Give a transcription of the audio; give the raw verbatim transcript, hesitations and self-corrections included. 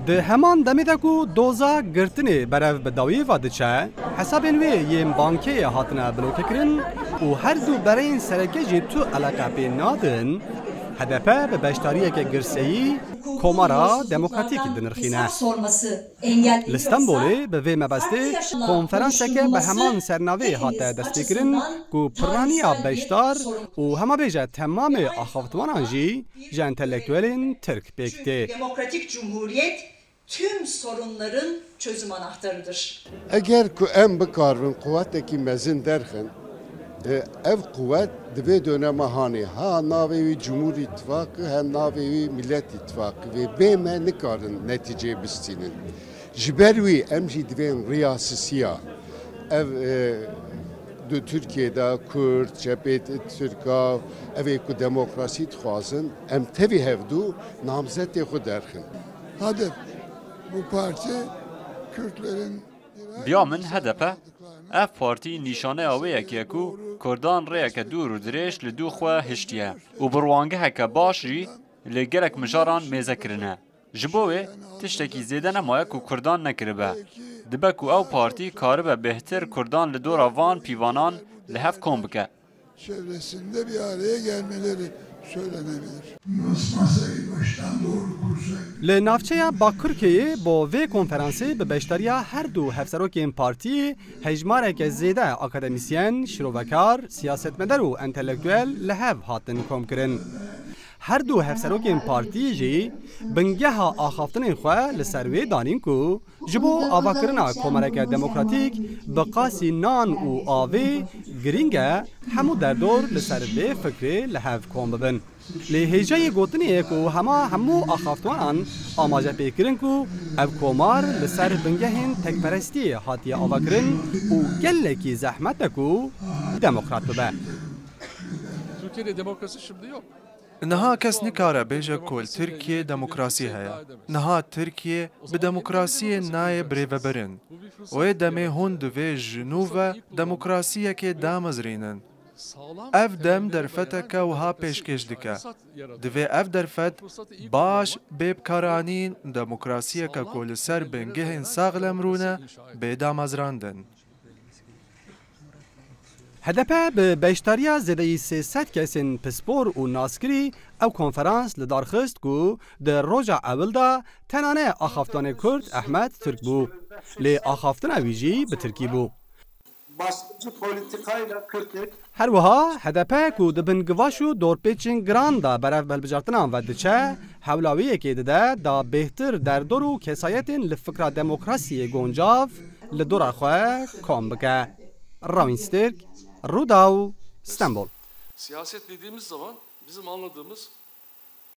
Di heman demê de ku doza girtinê berev bi dawî ve diçe, hesabên wê yên bankê hatine blokekirin û her du bereyên sereke jî tu eleqe pê nadin, H D P bi beşdariyeke girseyî Komara Demokratîk dinirxîne. Li Stenbolê bi vê mebestê konferanseke bi heman sernavê hate destpêkirin ku piraniya beşdar û hema bêje temamê axaftwanan jî ji entelektuelên Tirk pêk tê. Demokratik Cumhuriyet tüm sorunların çözüm anahtarıdır. Eger ku em bikaribin quwetekî mezin derxin, e, ev quwet di vê dönema hanê ha navê wî Cumhur Îttifakı, ha navê wî Millet Îttifakı vê bê me nikarin netîceyê bistînin. Ji ber wî em jî divên riya sisiya ev, e, di Tirkiyê de Kurd, cepê Tirka, evê ku demokrasî dixwazin, em tevî hevdû namzetê xwe derxin. Hedef, bu parti Kürtlerin Biya min H D P, ev partî nîşaneya wê yekê ye ku Kurdan rêyeke dûr û dirêj li dû xwe hiştiye û bi rûangeheke baş jî li gelek mijaran mêze kirine. Ji bo wê tiştekî zêde nemaye ku Kurdan nekiribe. Dibe ku ew partî karibe bêhtir Kurdan li dora van pîvanan li hev kom bike. Çevresinde bir araya gelmeleri söylenebilir. Mas-, masayı baştan doğru kursaydık. Li navçeya Bakurkeyê bo vê konferansê bi beşdariya her du hevserokên partiyê hejmareke zêde akademîsyen, şirovekar, siyasetmedar û entelektuel li hev hatin komkirin. Her du hevserokên partiyê jî bingeha axaftinên xwe li ser wê danîn ku ji bo avakirina komareke demokratîk bi qasî nan û avê girîng e hemû derdor li ser vê fikrê li hev kom bibin. Lê hêjayî gotinê ye ku hema hemû axaftwanan amaje pê kirin ku ev komar li ser bingehên tekperestiyê hatiye avakirin û gelekî zehmet e ku demokrat bibe. Türkiye'de demokrasi şimdi yok. Niha kes nikare bêje ku li Tirkiyê demokrasî heye. Niha Tirkiye bi demokrasiyê nayê birêvebirin. Wê demê hûn divê ji nû ve demokrasiyekê damezrînin. Ev dem derfeteke wiha pêşkêş dike. Divê ev derfet baş bê bikaranîn, demokrasiyeke ku li ser bingehên saxlem rûne, bê damezrandin. H D P bi beşdariya zêdeyî sê sed kesên pispor û naskirî ew konferans li dar xist ku di roja ewil de tenane axaftanê Kurd Ehmed Tirk bû. Lê axaftina wî jî bi Tirkî bû. Baskıcı politikayla Kürtleri Her wiha H D P ku di bin givaş û dorpêçên giran de berev bi hilbijartinan ve diçe, hewla wê yekê dide da bêhtir derdor û kesayetên li fikra demokrasiyê goncav li dora xwe kom bike. Rawîn Stirk, Rûdaw, Stenbol. Siyaset dediğimiz zaman bizim anladığımız